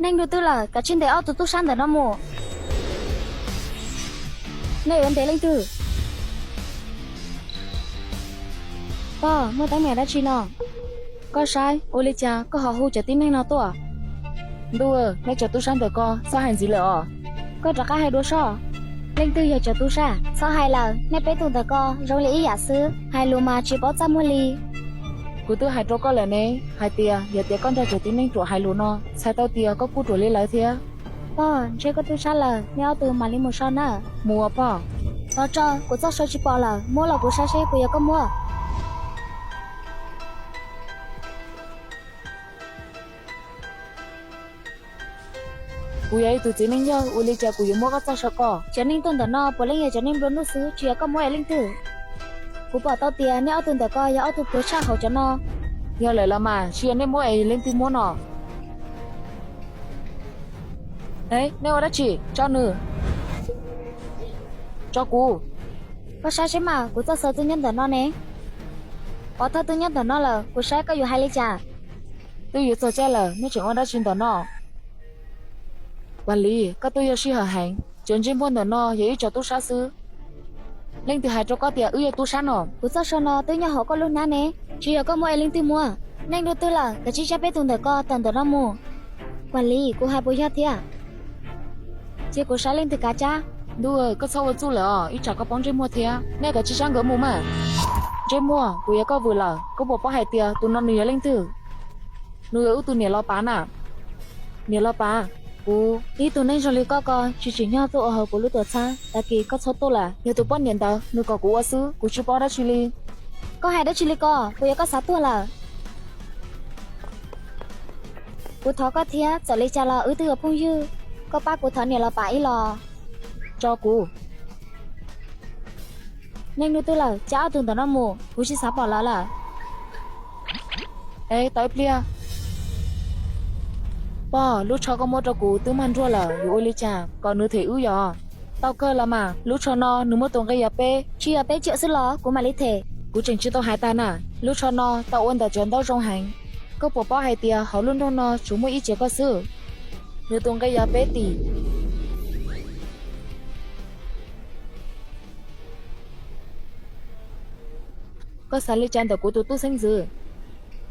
Neeg dua twg lawm, kav tsij ntes ob tug tub sab ntawm no mus. Nej yuav ntes leej twg? Pog, muaj teeb meem dab tsi no? Koj saib, ua li cas koj ho hu cov tib neeg no tuaj? Ntuj, nej cov tub sab ntawm ko txhob hais ntxiv lawm os. Koj rov qab hais dua soj. Leej twg yog cov tub sab? Txhob hais lawm, nej peb tug ntawm ko zoo li ib yam xwb, hais lus mas tsis paub txaj muag li. Kuv twb hais rau koj lawm ne, hais tias yog tias koj nrog cov tib neeg ruam hais lus no, txhais tau tias koj kuj ruam li lawv thiab. Pog, ntshe koj tub sab lawm, nej ob tug mam li mus so na. Mus pog. Tos tso, kuv txoj saw tsis pom lawm, muab los kuv saib seb puas yog koj muab. Kuv yog ib tug txiv neej yawg, ua li cas kuv yuav muab koj txoj saw ko? Cov neeg tuaj ntawm no puav leej yog cov neeg nplua nuj xwb, tsis yog koj muab es leej twg. Kuv pom tau tias nej ob tug ntawm ko yog ob tug pluag tshaj hauv cov no. Yog lawm los mas, tsis yog nej muab es leej twg muab no? Nej ua dab tsi? Tso nws. Tso kuv. Koj saib seb mas, kuv txoj saw twb nyob ntawm no ne. Pov thawj twb nyob ntawm no lawm, kuv saib koj yuav hais li cas. Twb yuav txog caij lawm, nej tseem ua dab tsi ntawm no? Vam Lis, koj twb yog sij hawm heev, cov ntsej muag ntawm no yog ib co tub sab xwb. Leej twg hais rau koj tias wb yog tub sab no? Kuv txoj saw no twb nyob hauv koj lub hnab ne. Tsis yog koj muab es leej twg muab? Neeg dua twg lawm, kav tsij cab peb tug ntawm ko tawm ntawm no mus. Vam Lis, kuv hais puas yog thiab? Cia kuv saib leej twg kav cab. Ntuj, koj txhob ua txuj lawm os, ib tsam koj poob ntsej muag thiab. Nej kav tsij cab nkawd mus mas. Ntsej muag, kuv yuav koj vwm lawm, koj puas paub hais tias tus no nws yog leej twg? Nws yog wb tus niam los pav na. Niam los pav, kuv ib tug neeg zoo li koj ko tsis tsim nyog tuaj ua hauv kuv lub tuam txhab, tag kis koj txhob tuaj lawm. Yog tus poj niam ntawd nws kom kuv ua xwb, kuv tsis paub dab tsi li. Koj hais dab tsi li ko, puas yog koj xav tuag lawm? Kuv thov koj thiab, txawm li cas los wb twb yog phooj ywg, koj pab kuv thov niam los pav ib los. Tso kuv. Neeg dua twg lawm, cab ob tug ntawm no mus, kuv tsis xav pom lawv lawm. Es tau ib pliag. Pog, lub tsho koj muab rau kuv twb mag nruag lawm, yuav ua li cas kom nws them wb yos? Tau kawg los mas, lub tsho no nws muaj tus nqi yog peb, tsis yog peb tsiam xwb los kuv mam li them. Kuv tseem tsis tau hais tag na, lub tsho no tau ua ntawm cov ntaub zoo heev. Koj puas paub hais tias hauv lub nroog no tsuas muaj ib tsiav koj xwb? Nws tus nqi yog peb tim. Koj xav li cas ntawm kuv tus tub xeeb ntxwv?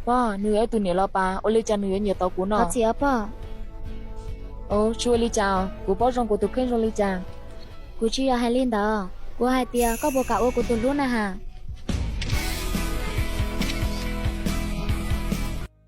Pog, nws yog tus niam los pav, ua li cas nws yuav nyiam tau kuv no? Tsis ua li cas, kuv paub zoo kuv tus kheej zoo li cas. Kuv tsis yog hais li ntawd, kuv hais tias koj puas kam ua kuv tus hlub na has?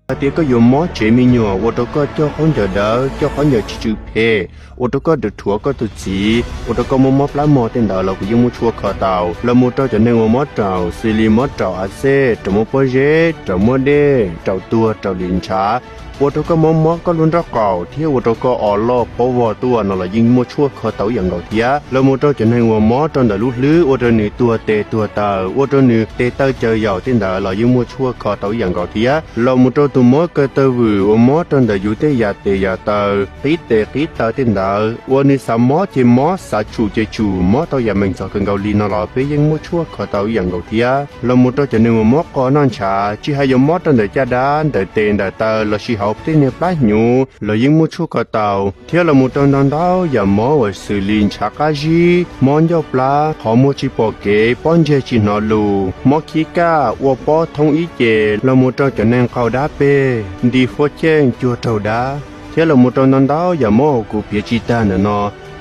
Hais tias koj yuav mob tsev me nyuam, ua rau koj coj khaub ncaws dawb, coj khaub ncaws tsis tsw phem, ua rau koj rhuav koj tus txiv, ua rau koj mob mob plab mog tej ntawd los kuv yeej muaj tshuaj kho tau. Los mus rau cov neeg uas mob raum xws li mob raum a xej, raum muaj pob zeb, raum muaj dej, raum tuag, raum lwm ntshav, ua rau koj mob mob koj lub nraub qaum thiab ua rau koj o loj pob vog tuaj no los yeej muaj tshuaj kho tau ib yam nkaus thiab. Los mus rau cov neeg uas mob rau ntawm lub hlwb ua rau nws tuag tes tuag taw, ua rau nws tes taw caws yaum tej ntawd los yeej muaj tshuaj kho tau ib yam nkaus thiab. Los mus rau tus mob kaw taw vwm uas mob rau ntawm yus tej yam tes yam taw, qib tes qib taw tej ntawd, uas nws xav mob ces mob, xav tsum ces tsum, mob tau yam meej txog kawg nkaus li no los peb yeej muaj tshuaj kho tau ib yam nkaus thiab. Los mus rau cov neeg uas mob qo noj ntshav, tsis hais yuav mob rau ntawm caj dab, ntawm tes ntawm taw lossis hauv tej niag plab hnyuv los yeej muaj tshuaj kho tau. Thiab los mus rau ntau ntau yam mob uas xws li ntshav qab zib, mob ncauj plab, qhov muag tsis pom kev, pob ntseg tsis hnov lus, mob khib kaj, ua pob thoob ib ce, los mus rau cov neeg qaug dab peg, nti fuab cheej, cuag raug dab, thiab los mus rau ntau ntau yam mob uas kuv piav tsis tag ntawm no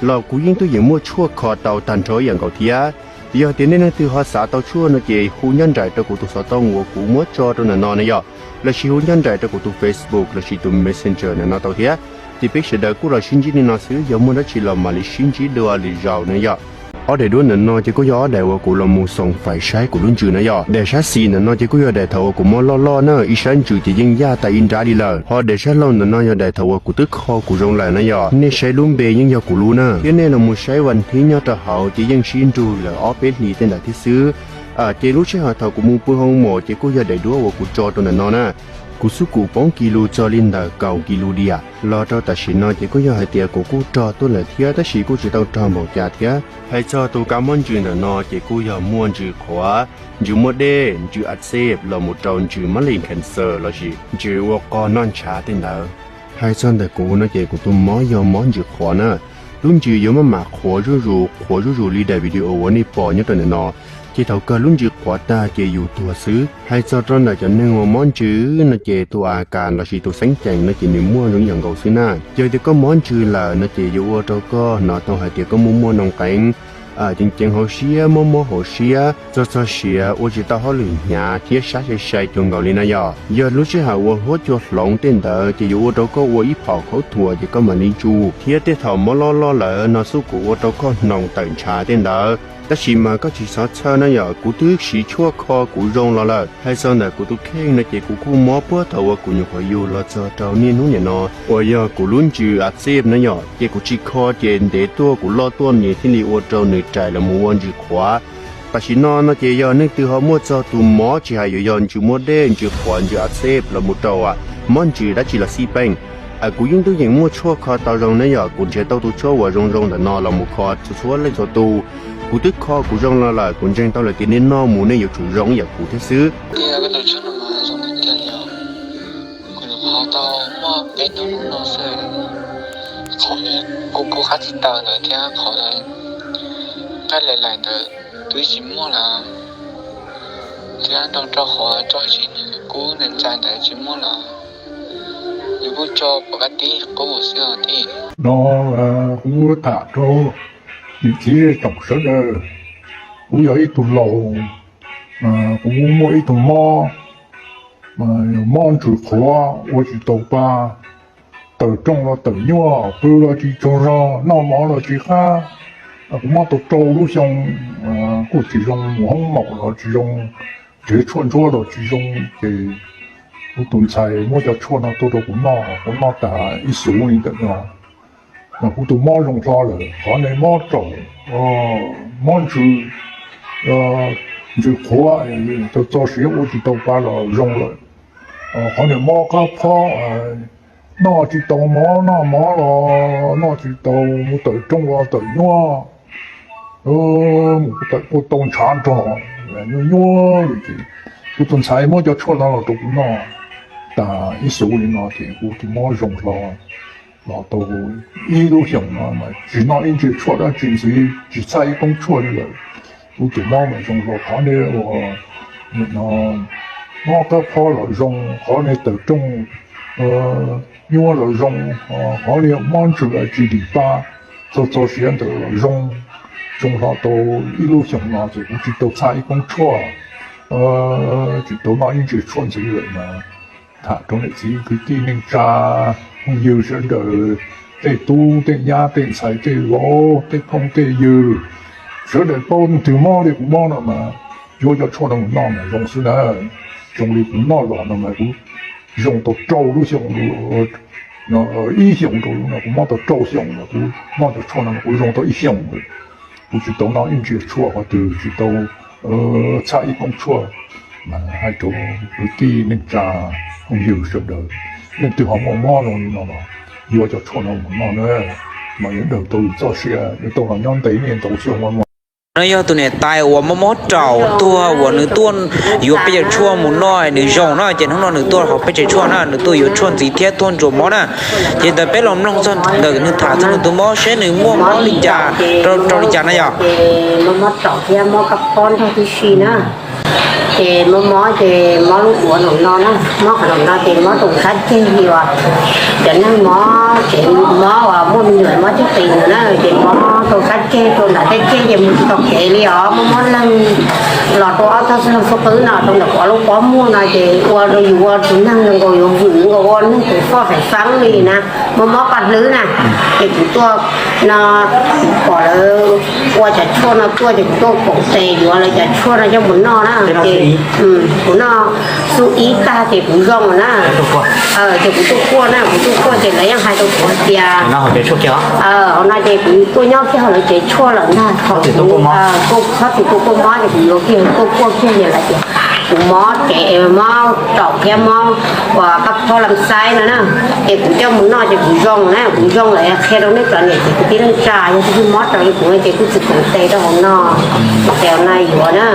los kuv yeej tuaj yeem muaj tshuaj kho tau tag nrho ib yam nkaus thiab. Yog tias nej leej twg ho xav tau tshuaj no ces hu nyob nraim rau kuv tus xov tooj uas kuv muab tso rau ntawm no na yom, lossis hu nyob nraim rau kuv tus Facebook lossis tus Messenger ntawm no tau thiab. Ces peb sawv daws kuj los sib ntsib li no xwb, yog muaj dab tsi los mam li sib ntsib dua lwm zaus na yom. Ob daim duab ntawm no ces kuj yog ob daim uas kuv los mus xoom fais saib kuv lub ntsws na yom. Daim sab xis ntawm no ces kuj yog daim thaum uas kuv mob loj loj na, ib sab ntsws ces yeej yaj tas ib nrab li lawm. Ho daim sab laug ntawm no yog daim thaum uas kuv twb kho kuv zoo lawm na yom. Nej saib lub npe yeej yog kuv lub na, thiab nej los mus saib vas thib nyob rau hauv ces yeej sib nrug lawm ob peb hlis tej ntawd thiab xwb. Ces lub sij hawm thaum kuv mus pw hoo mom ces kuj yog daim duab uas kuv tso rau ntawm no na. Kuv xub kum poob kis lus txog li ntawm kaum kis lus diam, los rau tam sim no ces kuj yog hais tias kuv kuj rog tuaj lawm thiab, tab sis kuj tsis tau rog npaum cas thiab. Hais txog tus kab mob ntsws ntawm no ces kuj yog muaj ntsws qhuav, ntsws muaj dej, ntsws a xej los mus rau ntsws mab lis cancer lossis ntsws ua qo noj ntshav tej ntawd. Hais txog ntawm kuv no ces kuv tus mob yog mob ntsws qhuav na. Lub ntsws yuav maj mam qhuav zuj zus, qhuav zuj zus li daim video uas nej pom nyob rau ntawm no. Ces thaum kawg lub ntsws qhuav tag ces yus tuag xwb. Hais txog rau ntawm cov neeg uas mob ntsws no ces tus a kas lossis tus xeeb ceem no ces nws muaj zoo ib yam nkaus xwb na. Yog tias koj mob ntsws lawm no ces yuav ua rau koj hnov tau hais tias koj muaj muaj noo qeev, ceev ceev hauv siab, mob mob hauv siab, txog txog siav, ua tsis tau hauj lwm hnyav thiab sab sai sai cuag nkaus li na yom. Yog lub sij hawm uas huab cua hloov tej ntawd ces yuav ua rau koj ua ib phom khaub thuas ces koj mam li tsuj, thiab tej thaum mob loj loj lawm no xub kuv ua rau koj hnoos tawm ntshav tej ntawd. Tab sis mas koj tsis txhob txhawj na yom, kuv twb siv tshuaj kho kuv zoo los lawm. Hais txog ntawm kuv tus kheej no ces kuv kuj mob puag thaum uas kuv nyuam qhuav yug los txog rau niaj hnub niam no uas yog kuv lub ntsws a xej na yom, ces kuv tsis kho ces ntev tuaj kuv loj tuaj nws thiaj li ua rau nws rais los mus ua ntsws qhuav. Tam sim no no ces yog leej twg ho muaj txog tus mob tsis hais yuav yog ntsws muaj dej, ntsws qhuav, ntsws a xej los mus rau mob ntsws dab tsi los xij peem, kuv yeej twb yeem muaj tshuaj kho tau zoo ne yom. Kuv nrhiav tau tus tshuaj uas zoo zoo ntawm no los mus kho txhua txhua leej txhua tus. Kuv twb kho kuv zoo los lawm, kuv ntseeg tau lawm tias nej noj mus nej yuav tsum zoo ib yam kuv thiab xwb. Kuv nyuam qhuav tau muaj peb hnub no xwb, qhov kuv kuj qab tsis tawm ntawd thiab qhov nqaij laim laim ntawd twb tsis muaj lawm, thiab nrog rau qhov tso siv kub ntxais ntxais ntawd tsis muaj lawm. Yus kuj tso pov kab tib qub xwb os tij. No kuv tham rau niam txiv zej tsoom sawv daws, kuv yog ib tug laus, kuv muaj ib tug mob, mob ntsws qhuav ua tsis tau pa, tawm rooj los tawm nyuaj, pw los tsis tsaug zog, noj mov los tsis qab. Kuv mob tau rau lub xyoo, kuj tsis zoo mus hoob maum los tsis zoo, nrhiav tshuaj ntsuab los tsis zoo, ces kuv tus ntxhais muab cov tshuaj no tuaj rau kuv noj, kuv noj tas ib xuv li ntawm no, mas kuv tus mob zoo hlo lawm. Qhov niag mob raum, mob ntsws, ntsws qhuav, tau txo siav ua tsis tau pa los zoo lawm. Qhov niag mob qab phob, noj tsis tau mov, noj mov los noj tsis tau, mus tawm rooj los tawm nyuaj, mus tawm kuj tau ntshav nrog, nyuaj nyuaj li ces kuv tus ntxhais muab cov tshuaj no los rau kuv noj tas ib xuv li no ces kuv tus mob zoo hlo los tau ib lub xyoos no mas tsis noj ib ntsis tshuaj dab tsi ntxiv, tsis txhaj ib koob tshuaj li lawm. Kuv tus mob mas zoo hlo. Qhov niag uas mob qab phob los zoo, qhov niag tawm rooj nyuaj los zoo, qhov niag mob ntsws tsis dim pa, txo txo siav ntawd los zoo, zoo hlo tau ib lub xyoos no ces kuv tsis tau txhaj ib koob tshuaj, tsis tau noj ib ntsis tshuaj ntxiv lawm mas tham rau niam txiv kwv tij neej tsa, phooj ywg sawv daws, tej tub tej nyab tej ntxhais tej vauv tej phooj tej ywg, sawv daws paub leej twg mob li kuv mob no mas yuav cov tshuaj no mus noj mas zoo xwb na. Zoo li kuv noj los no mas kuv zoo tau rau lub xyoo, ib xyoos rau lub no kuv mob tau rau xyoo, kuv noj cov tshuaj no kuv zoo tau ib xyoos. Kuv tsis tau noj ib ntsis tshuaj qhov twg, tsis tau txhaj ib koob tshuaj. Mas hais rau kwv tij neej tsa phooj ywg sawv daws, leej twg ho muaj mob zoo li no los yuav cov tshuaj no mus noj na, mas yuav daws tau yus txoj sia, yuav tau los nyob ntev niaj ntau xyoo. No yog tus niam tais uas mob mob raum tuag uas nws tuaj yuav peb cov tshuaj mus noj nws zoo na, ces hnub no nws tuaj hauv peb tsev tshuaj na, nws tuaj yuav tshuaj ntxiv thiab tuaj ntsuas mob na. Ces ntawd peb los mloog txog ntawm nws tham txog nws tus mob seb nws muaj mob li cas, rau li cas na yog. Mob mob raum thiab mob kab phob nrog tib si na. Ces mob mob ces mob lub duav no no na, mob qhov no no ces mob rau sab ceg li uas cov neeg mob tsev mob uas muaj me nyuam mob ceg qis ntawd na, ces mob rau sab ceg rau nram tej ceg ces mus tsis tau kev li os, mob mob leeg los rau ob tog xub qwb no rau ntawm kuv ob lub pob muag no ces ua rau yus ua tus neeg zoo nkaus yuav vwm nkaus ua neeg tus foj fem feeb li na, mob mob paj hlwb na. Ces kuv tuaj no pom lawv ua cov tshuaj no tuaj ces kuv tuaj koom tes yuav lawv cov tshuaj no coj mus noj na. Ces kuv noj xub ib tag ces kuv zoo na. Ces kuv tuaj kuaj na, kuv tuaj kuaj ces lawv yeej hais rau kuv tias, hauv no ces kuv tuaj nyob kiag hauv lawv tsev tshuaj lawm ntag. Txhob txwm tuaj kuaj mob ces kuv yuav kiag tuaj kuaj kiag ces lawv tias kuv mob tsev, mob raum thiab mob uas kab phob lam xaib no na. Ces kuv coj mus noj ces kuv zoo na, kuv zoo lawm qhia rau nej cov niam txiv kwv tij neej tsa, yog tus twg mob raum li kuv no ces kuj txwm koom tes rau hauv no, tes hauv no yuav na.